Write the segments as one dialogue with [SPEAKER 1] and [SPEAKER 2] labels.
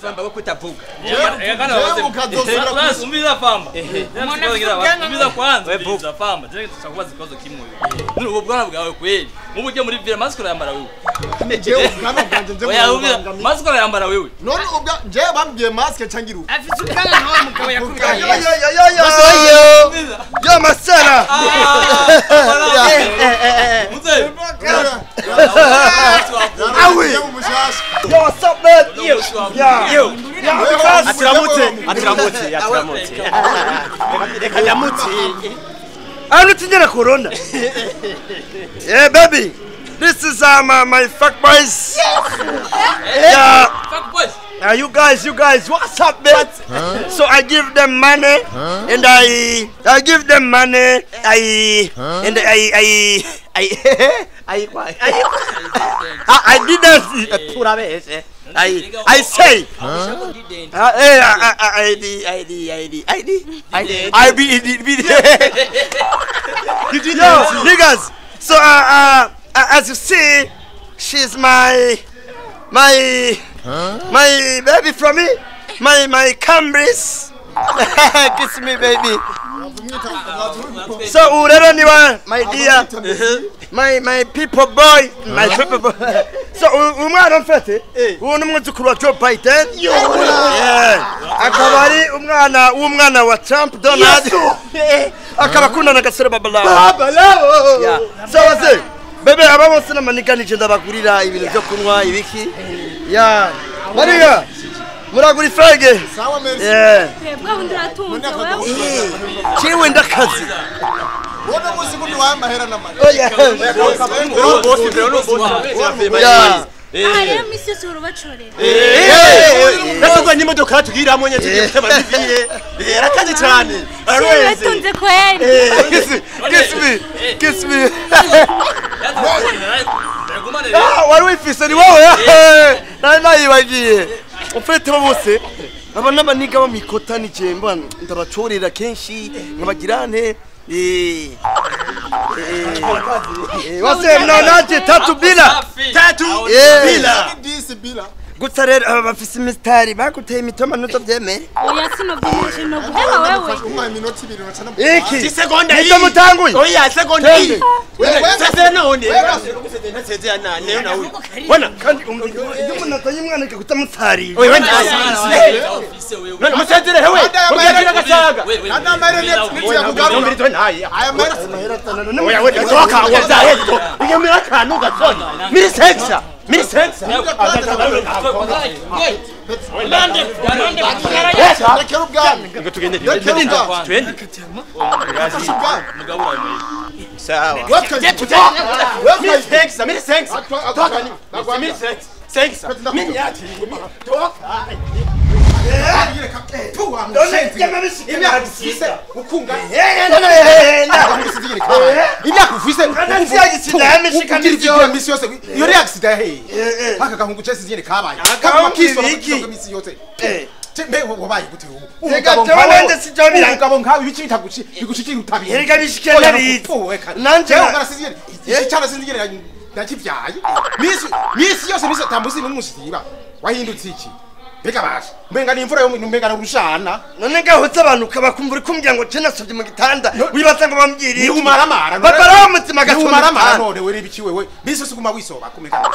[SPEAKER 1] Famba we kutavuga.
[SPEAKER 2] Umbiza famba. Umbiza kwanza umbiza famba. Je tutakubaza ikibazo kimwe. Nuri ubwo bwana bwawe kweli. Mubu ujye muri villa mask urayambara wewe.
[SPEAKER 3] Jewe ubwana bwanje nje.
[SPEAKER 2] Oya ubira mask urayambara wewe.
[SPEAKER 3] None ubwa je bambwiye mask cangira uko.
[SPEAKER 4] Afite ubwana nawe mugabo yakubwiye.
[SPEAKER 5] Yo yo yo yo. Yo masera.
[SPEAKER 2] Muze.
[SPEAKER 5] Awi. Yo what's up man?
[SPEAKER 2] Yo.
[SPEAKER 5] Yo.
[SPEAKER 1] Atiramutse atiramutse atiramutse. Reka nyamutse.
[SPEAKER 5] Ano tinyera corona. Yeah baby. This is my fuck boys. Yeah.
[SPEAKER 2] Fuck boys.
[SPEAKER 5] You guys, what's up, man? Huh? So I give them money, huh? And I give them money. I huh? And I I didn't. I say.
[SPEAKER 2] Huh?
[SPEAKER 5] I D I D I D I D I B D B. Yo, niggas. So as you see, she's my huh? My baby from me, my Cambridge. Kiss me, baby. So urero my dear, my people boy, my people boy. So umwana mfate, uwo numwuzukuru wa Joe Biden. Yeah. Akaba ari umwana wa Trump Donald. Akaba akundana na gasore Babalao. Babalao. Yeah. So wase, bebe aba bose namaniganije ndabagurira ibintu byo kunywa ibiki. Yeah. Maria. Muragura ifrage.
[SPEAKER 3] Sawa merci.
[SPEAKER 5] Yeah.
[SPEAKER 6] Bwa bundi uratunze wewe.
[SPEAKER 5] Ciwe ndakazi.
[SPEAKER 3] Wona musi kundi wamahera namara.
[SPEAKER 5] Oya.
[SPEAKER 1] Yeah.
[SPEAKER 6] Ah, misi yose urubacore.
[SPEAKER 1] Eh. Natugwa n'imodoka tugiramo nye tugiye gutema bivire. Yarakaze cyane.
[SPEAKER 6] Arweze. Kweli.
[SPEAKER 5] Kiss me. Kiss me. Ah, wari wifise ni wowe. Nari nayibagiye. Ufite bose aba n'abaniga bamikota nije mba ndabacorera kenshi nkabagirane wase mnaonaje tatu bila
[SPEAKER 1] tatu bila
[SPEAKER 3] disi bila
[SPEAKER 5] gusa rero aba bafise imistari baguteye imitoma ntuzovyemere.
[SPEAKER 6] Oya sinovyemere no guheba wewe.
[SPEAKER 3] Umwa iminota ibiri nacana.
[SPEAKER 5] Iki
[SPEAKER 1] segonda
[SPEAKER 5] hii. Mutanguye.
[SPEAKER 1] Oya segonda hii. Sasa none. Nasezea na leo na huyu. Bwana
[SPEAKER 5] kandi iyo umuntu azanye umwana akagutamutsariye.
[SPEAKER 1] Oya wenda. None musezere hewe. Mugira gasaga.
[SPEAKER 3] Nana mare neti yakugarura.
[SPEAKER 1] Aya mare. Oya wenda toka wazahe. Iyo miraka nugasona. Miri sexa. Miri sexa.
[SPEAKER 3] Mbega basha mbenga ni imvura yo mbenga n'urushana
[SPEAKER 5] none gahotse abantu kabakumva uri kumbwira ngo je nasovye mu gitanda wibaza ngo bambwiriye
[SPEAKER 3] ni umaramara
[SPEAKER 5] babara umutima
[SPEAKER 3] gasoma umaramara none were biki wewe bisi suguma wisoba kumeka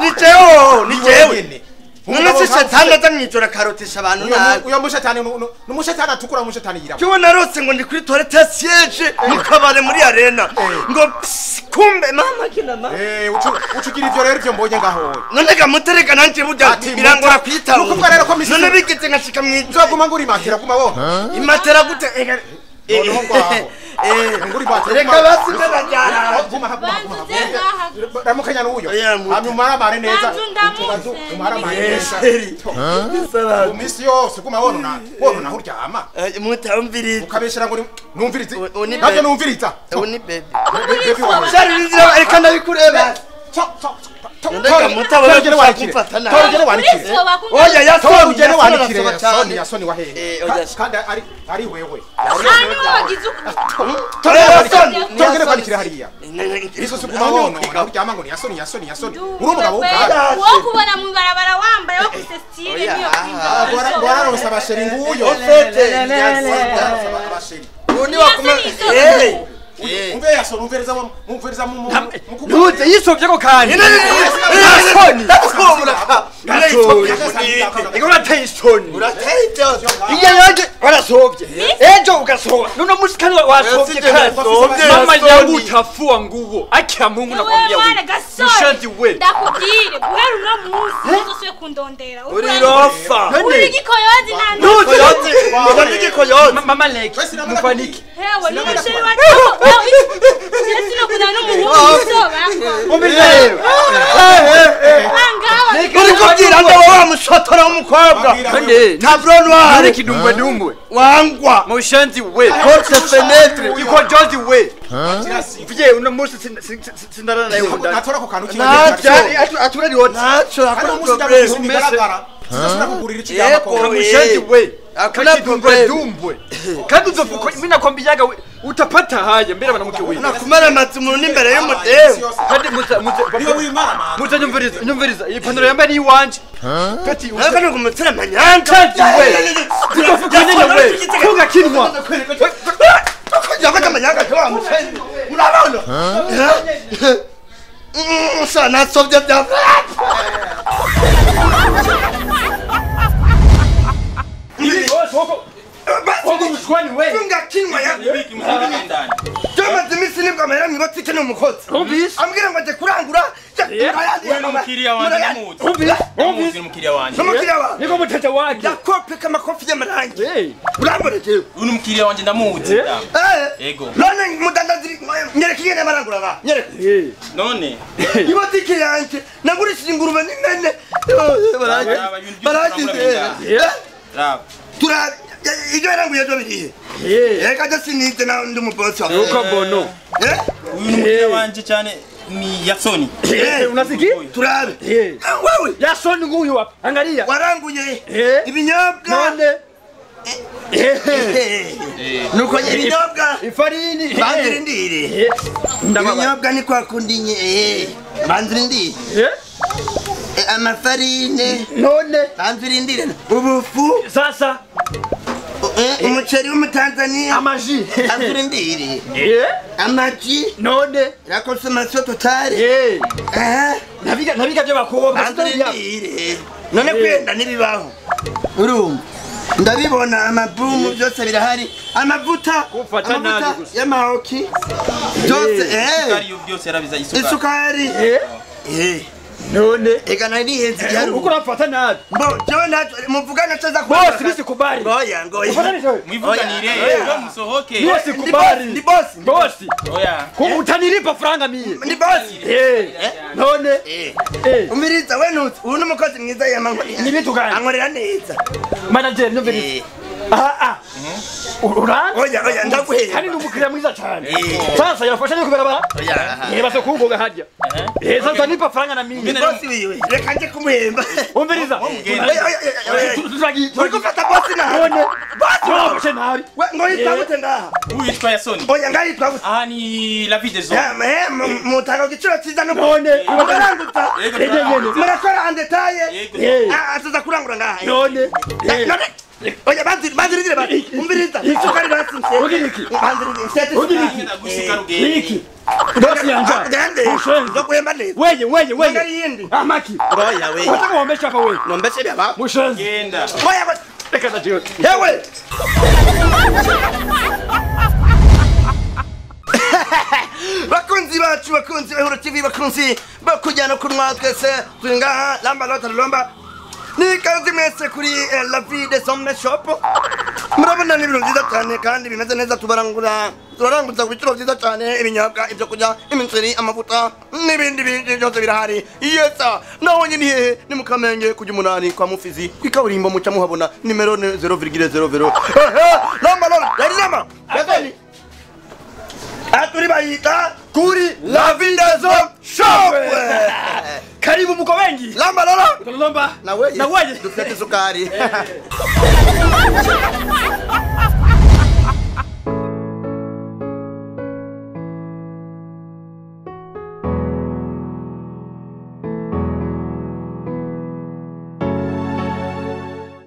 [SPEAKER 5] ni jewe ni jewe none si shetani aza mwijoro akarotesha abantu nabi
[SPEAKER 3] uyo mushetani n'umushetani atukura umushetani yirabura
[SPEAKER 5] jewe narose ngo ndi kuri toilette siège mu kabare muri arena ngo kumbe mama kina mama
[SPEAKER 3] ucugira ivyo rero ivyo mbonye ngaho
[SPEAKER 5] none gamutereka nanje burya birangora kwitaba
[SPEAKER 3] nukuvuga rero ko misi
[SPEAKER 5] none bigeze nkashika mwijoro
[SPEAKER 3] nzoguma nguri matera guma wona
[SPEAKER 5] imatera gute reka basi ndajara
[SPEAKER 3] ramukanya n'uyo hanyuma mare neza umara neza umisi yose guma wona wona aho uryama
[SPEAKER 5] mutamviriza
[SPEAKER 3] ukabeshera ngo numvirize navyo numviriza
[SPEAKER 5] ni baby shari reka ndabikureba
[SPEAKER 3] Torugere wanikire. Torugere wanikire.
[SPEAKER 5] Oya yasoni
[SPEAKER 3] ugende wanikire yasoni yasoni wahehe. Kandi ari wewe.
[SPEAKER 6] Hanyuma wagize
[SPEAKER 3] Torugere wanikire hariya. Iso suguma wono uryama ngo ni yasoni yasoni yasoni. Uri umugabo w'ubwana.
[SPEAKER 6] Wo kubona mu barabara wambaye wo kusestire niyo.
[SPEAKER 3] Gwararonsa abasheri nguyo.
[SPEAKER 5] Ofete
[SPEAKER 3] abasheri.
[SPEAKER 5] Uni wakuma
[SPEAKER 3] Umve yasoni umvereza mumvereza mu
[SPEAKER 7] Ntuze yisovye ko kandi. Yasoni. Ego urateye isoni.
[SPEAKER 5] Urateye ibyo.
[SPEAKER 7] Iyo yaje warasovye. Ejo ugasoba. Nuno musi kandi wasovye kandi. Mama yangu utafua nguo. Akia Mungu nakwambia wewe. Mushanzi we.
[SPEAKER 6] Ndakubwire guhera uno munsi uzosuye kundondera.
[SPEAKER 5] Urirofa.
[SPEAKER 6] Uri gikoyozi nandi.
[SPEAKER 5] Ntuze. Uri gikoyozi.
[SPEAKER 7] Mama leki. Mufaniki.
[SPEAKER 6] Hewe n'umusheri wa Sino kuna n'umuhungu uzoba.
[SPEAKER 7] Umbilewe.
[SPEAKER 5] Uri kubwira ngo wa mushotora w'umukobwa. Tableau noir.
[SPEAKER 7] Nari kidumbwe dumbwe.
[SPEAKER 5] Wangwa.
[SPEAKER 7] Mushanzi we.
[SPEAKER 5] Porte fenêtre.
[SPEAKER 7] Ikojozi we. Mvye uno musi sindarana naye wunda.
[SPEAKER 3] Natora ko kantu
[SPEAKER 5] kintu. Nacho
[SPEAKER 7] aturari wote.
[SPEAKER 5] Nacho akora problem.
[SPEAKER 3] Bigaragara. Sinashobora kugurira ikigamba ko.
[SPEAKER 7] Mushanzi we.
[SPEAKER 5] Akuna
[SPEAKER 7] kidumbwe dumbwe. Kandi uzofuko mimi nakwambiyaga utapata haya mbere banamuke we.
[SPEAKER 5] Nakumara matsumu n'imbere y'umudemu.
[SPEAKER 7] Kandi muza muza nyumviriza nyumviriza ipantaro yambaye ni iwanje. Peti
[SPEAKER 5] uza no kumutsira manyanga.
[SPEAKER 7] Tukofuka nyene we. Kuga kinwa.
[SPEAKER 5] Yakoze amanyanga kwa mushenzi. Murabona? Sana sovye bya.
[SPEAKER 7] Koko mshwani we.
[SPEAKER 5] Funga kinwa ya. Jama zimisi nibwa mahera mwibotike no mukozi. Ambwira ngo aje kurangura.
[SPEAKER 4] Wewe n'umukiriya wanje ndamuzi. Ndamuzi n'umukiriya wanje.
[SPEAKER 5] N'umukiriya wawe.
[SPEAKER 7] Niko mutete wake.
[SPEAKER 5] Yakopeka makofi y'amarangi. Urambona jewe.
[SPEAKER 4] Uyu n'umukiriya wanje ndamuzi. Yego.
[SPEAKER 5] None mudandazi nyereka ingene amarangura ba. Nyereka.
[SPEAKER 4] None.
[SPEAKER 5] Ibotike yanje nagurishije ingurube n'imene. Baragize.
[SPEAKER 4] Raba.
[SPEAKER 5] Tura ibyo yaranguye byo birihe. Reka je sinize na ndi umubosi wawe.
[SPEAKER 7] Uko bono.
[SPEAKER 4] Uyu n'umukiriya wanje cyane ni Yasoni.
[SPEAKER 7] Unasikia?
[SPEAKER 5] Turabe. Wewe.
[SPEAKER 7] Yasoni nguyu hapa. Angalia.
[SPEAKER 5] Waranguye. Ibinyobwa.
[SPEAKER 7] None.
[SPEAKER 5] Nuko ibinyobwa.
[SPEAKER 7] Ifarini.
[SPEAKER 5] Banzirindire. Ibinyobwa ni kwa kundi banzirindire. Amafarine.
[SPEAKER 7] None.
[SPEAKER 5] Banzirindire. Ubufu.
[SPEAKER 7] Sasa.
[SPEAKER 5] Umuceri w'umutanzania.
[SPEAKER 7] Amaji.
[SPEAKER 5] Banzirindire. Amaji.
[SPEAKER 7] None.
[SPEAKER 5] La consommation totale.
[SPEAKER 7] Nabiga nabiga byo bakobwa.
[SPEAKER 5] Banzirindire. None kwenda nibibaho. Urumva. Ndabibona amabumu byose birahari. Amavuta. Amavuta y'amahoki. Byose
[SPEAKER 4] Isukari byose yarabiza isukari.
[SPEAKER 5] Isukari.
[SPEAKER 7] None.
[SPEAKER 5] Eka nari henzi giharu.
[SPEAKER 7] Uko urafata nabi.
[SPEAKER 5] Bo, jewe nacho muvugana cyaza
[SPEAKER 7] ku. Boss bisikubali.
[SPEAKER 5] Oya ngoya.
[SPEAKER 4] Mwivuganire, ngo musohoke.
[SPEAKER 7] Boss kubali.
[SPEAKER 5] Ndi boss.
[SPEAKER 7] Boss.
[SPEAKER 4] Oya.
[SPEAKER 7] Ko utaniripa franga miye.
[SPEAKER 5] Ndi boss.
[SPEAKER 7] None.
[SPEAKER 5] Umiriza we nutse. Uyu ni umukozi mwiza yamankorera.
[SPEAKER 7] Ni bitu gani?
[SPEAKER 5] Ankorera neza.
[SPEAKER 7] Manager nyumviriza. Urana?
[SPEAKER 5] Oya oya ndaguhera.
[SPEAKER 7] Kandi ndumukiriya mwiza cyane. Sasa yafasha ni kubarabara.
[SPEAKER 5] Oya.
[SPEAKER 7] Base kugoga harya. Sasa nipa franga na mimi.
[SPEAKER 5] Boss wiwe. Reka nje kumuhemba.
[SPEAKER 7] Umviriza.
[SPEAKER 5] Oya oya. Uri gufata boss na.
[SPEAKER 7] None.
[SPEAKER 5] Boss
[SPEAKER 7] wawe nabi.
[SPEAKER 5] We ngo yitwa ngaha.
[SPEAKER 4] Uyu yitwa Yasoni.
[SPEAKER 5] Oya ngaha yitwa gute?
[SPEAKER 4] Aha ni la vie des hommes.
[SPEAKER 5] Mutanga igiciro cyiza no
[SPEAKER 7] none.
[SPEAKER 5] Muraranguza. Murakora en detail. Atuza kurangura ngaha.
[SPEAKER 7] None.
[SPEAKER 5] None. Oya banzirindire bati. Umviriza. Isukari batsinze.
[SPEAKER 7] Ugiriki.
[SPEAKER 5] Banzirindire.
[SPEAKER 7] Ugiriki.
[SPEAKER 4] Ugiriki.
[SPEAKER 7] Iki. Bosi yanja.
[SPEAKER 5] Ndokuhemba neza.
[SPEAKER 7] Weye weye weye.
[SPEAKER 5] Ngari
[SPEAKER 7] Amaki.
[SPEAKER 5] Oya weye.
[SPEAKER 7] Wataka uombesha hapa wewe.
[SPEAKER 5] Nombeshe bya.
[SPEAKER 7] Mushenzi.
[SPEAKER 4] Genda.
[SPEAKER 5] Oya.
[SPEAKER 7] Reka ndajiwe.
[SPEAKER 5] Yewe. Bakunzi bacu bakunzi ba TV bakunzi bakujyana kunwa twese turi ngaha lamba lota lomba. Ni kazi mwese kuri La Vie des Hommes Shop. Murabona ni ibintu byiza cyane kandi bimeze neza tubarangura. Turaranguza ku biciro byiza cyane ibinyobwa, ibyo kurya, imiceri, amavuta n'ibindi bintu byose birahari. Yesa, naho nyine hehe ni mu Kamenge kujya umunani kwa Mufizi ku ikaburimbo muca muhabona nimero 0,00. Lamba lamba, yari lamba. Yasoni. Aturi bayita
[SPEAKER 7] kuri
[SPEAKER 5] La Vie des Hommes Shop.
[SPEAKER 7] Karibu mko wengi.
[SPEAKER 5] Lamba lolo.
[SPEAKER 7] Lamba.
[SPEAKER 5] Na wewe.
[SPEAKER 7] Na wewe.
[SPEAKER 5] Dufite sukari.